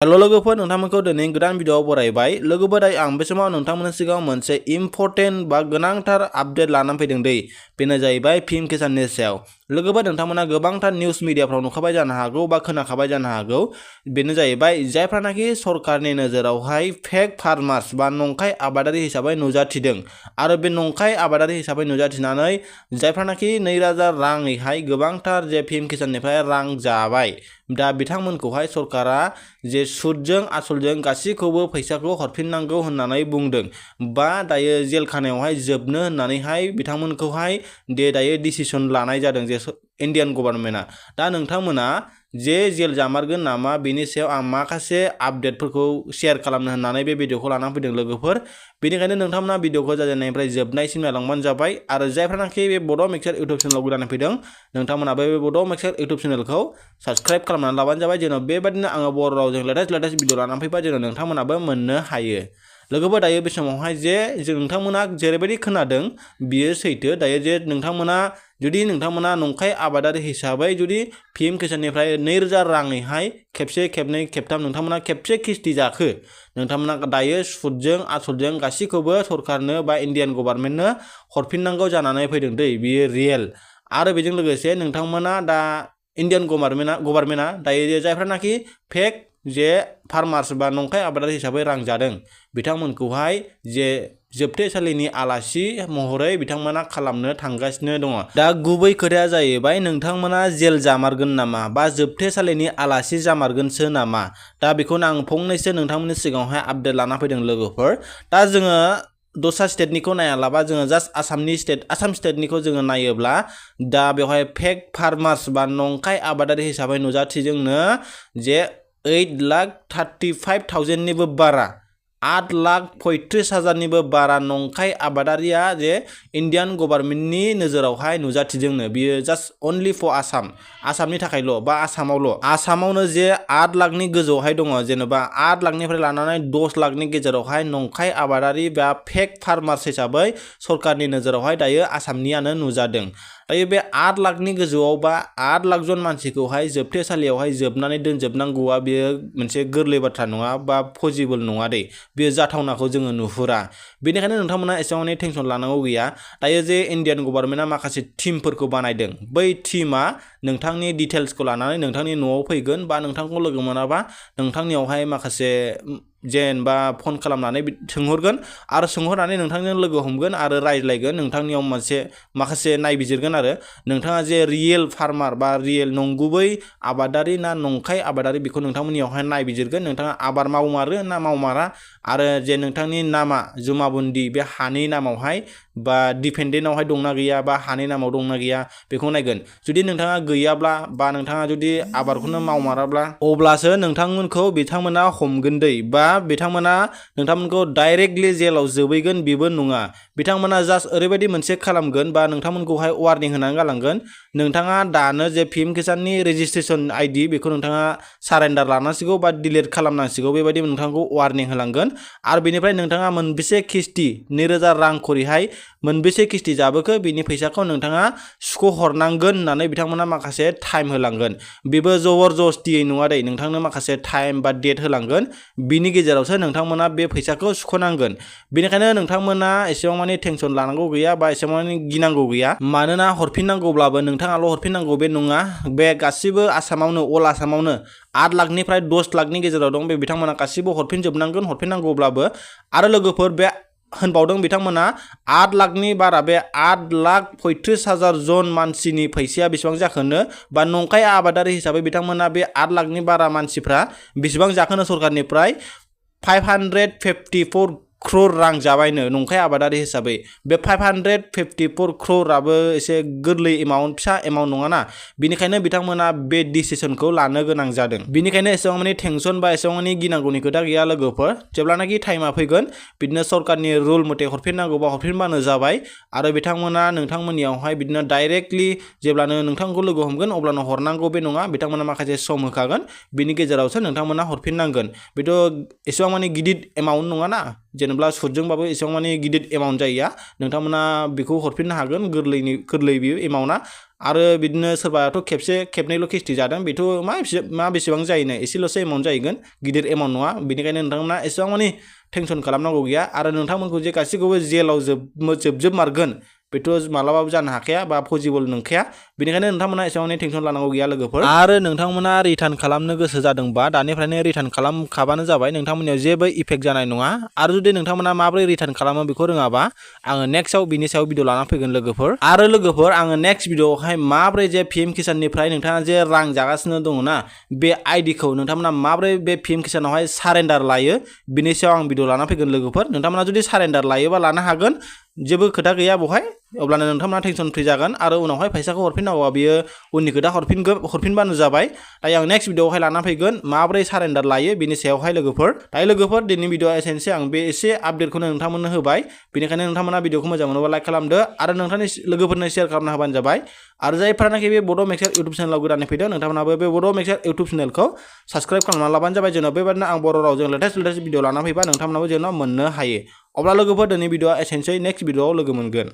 hello लोगोफोर नोंथांमोनखौ दिनै गोदान भिडिअआव बरायबाय लोगोफोर आं बे समाव नोंथांमोननि सिगाङाव मोनसे इम्पर्टेन्ट बा गोनांथार आपडेट लानानै फैदों दै बेनो जाहैबाय पीएम किसाननि सायाव लोगोफोर नोंथांमोना गोबांथार निउस मिडियाफ्राव नुखाबाय जानो हागौ बा खोनाखाबाय जानो हागौ बेनो जाहैबाय जायफ्रानाखि सरकारनि नोजोरावहाय फेक फार्मार्स बा नंखाय आबादारि हिसाबै नुजाथिदों आरो बे नंखाय आबादारि हिसाबै नुजाथिनानै जायफ्रानाखि 2000 राङैहाय गोबांथार जे पीएम किसाननिफ्राय रां जाबाय दा बिथांमोनखौहाय सरकारा जे सुदजों आसलजों गासैखौबो फैसाखौ हरफिननांगौ होननानै बुंदों बा दायो जेल खानायावहाय जोबनो होननानैहाय बिथांमोनखौहाय दायो डिसिसन लानाय जादों जे इन्डियान गभर्नमेन्टआ दा नोंथांमोना जे जेल जामारगोन नामा बेनि सायाव आं माखासे आपडेटफोरखौ शेयार खालामनो होननानै बे भिडिअखौ लानानै फैदों लोगोफोर बेनिखायनो नोंथांमोना भिडिअखौ जागायनायनिफ्राय जोबनायसिम नायलांबानो जाबाय आरो जायफ्रानाखि बे बड' मिक्सचार इउट्युब चेनेलाव गोदानै फैदों नोंथांमोनाबो बे बड' मिक्सचार इउट्युब चेनेलखौ साबस्क्राइब खालामनानै लाबानो जाबाय जेन' बेबादिनो आङो बर' रावजों लेटेस्ट भिडिअ लानानै फैबा जेन' नोंथांमोनाबो मोननो हायो लोगोफोर दायो बे समावहाय जे नोंथांमोना जेरैबायदि खोनादों बियो सैथो दायो जे जुदि नोंथांमोना नंखाय आबादारि हिसाबै जुदि पीएम किसाननिफ्राय 2000 राङैहाय खेबसे खेबनै खेबथाम नोंथांमोना खेबसे किस्ति जाखो नोंथांमोना दायो सुदजों आसलजों गासैखौबो सरकारनो बा इन्डियान गभर्नमेन्टनो हरफिननांगौ जानानै फैदों दै बियो रियेल आरो बेजों लोगोसे नोंथांमोना दा इन्डियान गभर्नमेन्टआ दायो जायफ्रानाखि फेक जे फार्मार्स बा नंखाय आबादारि हिसाबै रां जादों बिथांमोनखौहाय जे जोबथेसालिनि आलासि महरै बिथांमोना खालामनो थांगासिनो दङ दा गुबै खोथाया जाहैबाय नोंथांमोना जेल जामारगोन नामा बा जोबथेसालिनि आलासि जामारगोनसो नामा दा बेखौनो आं फंनैसो नोंथांमोननि सिगाङावहाय आपडेट लाना फैदों लोगोफोर दा जोङो दस्रा स्टेटनिखौ नायालाबा जोङो जास्ट आसाम स्टेटनिखौ जोङो नायोब्ला दा बेवहाय फेक फार्मार्स बा नंखाय आबादारि हिसाबै नुजाथिदोंनो जे 8,35,000 निबो बारा 8,35,000 बारा नंखाय आबादारिया जे इन्डियान गभर्नमेन्टनि नोजोरावहाय नुजाथिदोंनो बियो जास्ट अनलि फर आसामनि थाखायल' बा आसामावनो जे 8 लाखनि गोजौआवहाय दङ जेनेबा 8 लाखनिफ्राय लानानै 10 लाखनि गेजेरावहाय नंखाय आबादारि बा फेक फार्मार्स हिसाबै सरकारनि नोजोरावहाय दायो आसामनियानो नुजादों दायो बे 8 लाखनि गोजौआव बा 8 लाख जन मानसिखौहाय जोबथेसालियावहाय जोबनानै दोनजोबनांगौआ बेयो मोनसे गोरलै बाथ्रा नङा बा पसिबल नङा दै बेयो जाथावनाखौ जोङो नुहुरा बेनिखायनो नोंथांमोना एसेबांनि टेनसन लानांगौ गैया दायो जे इन्डियान गभर्नमेन्टआ माखासे टीमफोरखौ बानायदों बै टीमा नोंथांनि डिटेल्सखौ लानानै नोंथांनि न'आव फैगोन बा नोंथांखौ लोगो मोनाबा नोंथांनियावहाय माखासे जेनेबा फन खालामनानै सोंहरगोन आरो सोंहरनानै नोंथांजों लोगो हमगोन आरो रायज्लायगोन नोंथांनियाव माखासे नायबिजिरगोन आरो नोंथाङा जे रियेल फार्मार बा रियेल नंगुबै आबादारि ना नंखाय आबादारि बेखौ नोंथांमोननियावहाय नायबिजिरगोन नोंथाङा आबाद मावमारो ना मावमारा आरो जे नोंथांनि नामा जुमाबन्दी बे हानि नामावहाय बा डिपेन्डेन्टआवहाय दंना गैया बा हानि नामाव दंना गैया बेखौ नायगोन जुदि नोंथाङा गैयाब्ला बा नोंथाङा जुदि आबादखौनो मावमाराब्ला अब्लासो नोंथांमोनखौ बिथांमोना हमगोन दै बा बिथांमोना नोंथांमोनखौ डाइरेक्टलि जेलाव जोबैगोन बेबो नङा बिथांमोना जास्ट ओरैबायदि मोनसे खालामगोन बा नोंथांमोनखौहाय वार्निं होनानै गालांगोन नोंथाङा दानो जे पीएम किसाननि रेजिस्ट्रेशन आइडि बेखौ नोंथाङा सारेन्डार लानांसिगौ बा डिलिट खालामनांसिगौ बेबायदि नोंथांखौ वार्निं होलांगोन आरो बेनिफ्राय नोंथाङा मोनबेसे किस्ति 2000 रां खरिहाय मोनबेसे किस्ति जाबोखो बिनि फैसाखौ नोंथाङा सुख'हरनांगोन होननानै बिथांमोना माखासे टाइम होलांगोन बेबो जबरदस्तियै नङा दै नोंथांनो माखासे टाइम बा डेट होलांगोन बिनि गेजेरावसो नोंथांमोना बे फैसाखौ सुख'नांगोन बेनिखायनो नोंथांमोना एसेबां मानि टेनसन लानांगौ गैया बा एसेबां मानि गिनांगौ गैया मानोना हरफिननांगौब्लाबो नोंथाङाल' हरफिननांगौ बे नङा बे गासिबो आसामावनो अल आसामावनो 8 लाखनिफ्राय 10 लाखनि गेजेराव दं बे बिथांमोना गासिबो हरफिननांगौब्लाबो आरो लोगोफोर बे होनबावदों बिथांमोना 8 लाखनि बारा बे 8,35,000 जन मानसिनि फैसाया बेसेबां जाखोनो बा नंखाय आबादारि हिसाबै बिथांमोना बे 8 लाखनि बारा मानसिफ्रा बेसेबां जाखोनो सरकारनिफ्राय 554 crore रां जाबायनो नंखाय आबादारि हिसाबै बे 554 crore एसे गोरलै एमाउन्ट फिसा एमाउन्ट नङाना बिनिखायनो बिथांमोना बे डिसिसनखौ लानो गोनां जादों बिनिखायनो एसेबां मानि टेनसन बा एसेबां मानि गिनांगौनि खोथा गैया लोगोफोर जेब्लानाखि टाइमा फैगोन बिदिनो सरकारनि रुल मथे हरफिननांगौबा हरफिनबानो जाबाय आरो बिथांमोना नोंथांमोननियावहाय बिदिनो डाइरेक्टलि जेब्लानो नोंथांखौ लोगो हमगोन अब्लानो हरनांगौ बे नङा बिथांमोना माखासे सम होखागोन बिनि गेजेरावसो नोंथांमोना हरफिननांगोन बेथ' एसेबां मानि गिदिर एमाउन्ट नङाना जेनेबा सुदजोंबाबो एसेबां मानि गिदिर एमाउन्ट जाया नोंथांमोना बेखौ हरफिननो हागोन गोरलै बियो एमाउन्टआ आरो बिदिनो सोरबाथ' खेबसे खेबनैल' किस्ति जादों बेथ' मा बेसेबां जायोनो एसेल'सो एमाउन्ट जाहैगोन गिदिर एमाउन्ट नङा बेनिखायनो नोंथांमोना एसेबां मानि टेनसन खालामनांगौ गैया आरो नोंथांमोनखौ जे गासैखौबो जेलाव जोबमारगोन बेथ' मालाबाबो जानो हाखाया बा पसिबल नंखाया बेनिखायनो नोंथांमोना एसेबां टेनसन लानांगौ गैया लोगोफोर आरो नोंथांमोना रिटार्न खालामनो गोसो जादोंबा दानिफ्रायनो रिटार्न खालामखाबानो जाबाय नोंथांमोननियाव जेबो इफेक्ट जानाय नङा आरो जुदि नोंथांमोना माबोरै रिटार्न खालामो बेखौ रोङाबा आङो नेक्स्टआव बिनि सायाव भिडिअ लाना फैगोन लोगोफोर आरो लोगोफोर आङो नेक्स्ट भिडिअआवहाय माबोरै जे PM किसाननिफ्राय नोंथाङा जे रां जागासिनो दङ ना बे आइडिखौ नोंथांमोना माबोरै बे PM किसानावहाय सारेन्डार लायो बिनि सायाव आं भिडिअ लाना फैगोन लोगोफोर नोंथांमोना जुदि सारेन्डार लायोबा लानो हागोन जेबो खोथा गैया बहाय अब्लानो नोंथांमोना टेनसन फ्रि जागोन आरो उनावहाय फैसाखौ हरफिननांगौबा बियो उननि खोथा हरफिनबानो जाबाय दायो आं नेक्स्ट भिडिअआवहाय लाना फैगोन माबोरै सारेन्डार लायो बिनि सायावहाय लोगोफोर दायो लोगोफोर दिनैनि भिडिअआ एसेनोसै आं बे एसे आपडेटखौनो नोंथांमोननो होबाय बेनिखायनो नोंथांमोना भिडिअखौ मोजां मोनोबा लाइक खालामदो आरो नोंथांनि लोगोफोरनो शेयार खालामना होबानो जाबाय आरो जायफोरानाखि बे बड' मेक्सार इउटुब चेनेलाव गोदानै फैदों नोंथांमोनाबो बे बड' मेक्सार इउटुब चेनेलखौ साबस्क्राइब खालामना लाबानो जाबाय जेन' बेबायदिनो आं बर' रावजों लेटेस्ट भिडिअ लाना फैबा नोंथांमोनाबो जेन' मोननो हायो अब्ला लोगोफोर दिनैनि भिडिअआ एसेनोसै नेक्स्ट भिडिअआव लोगो मोनगोन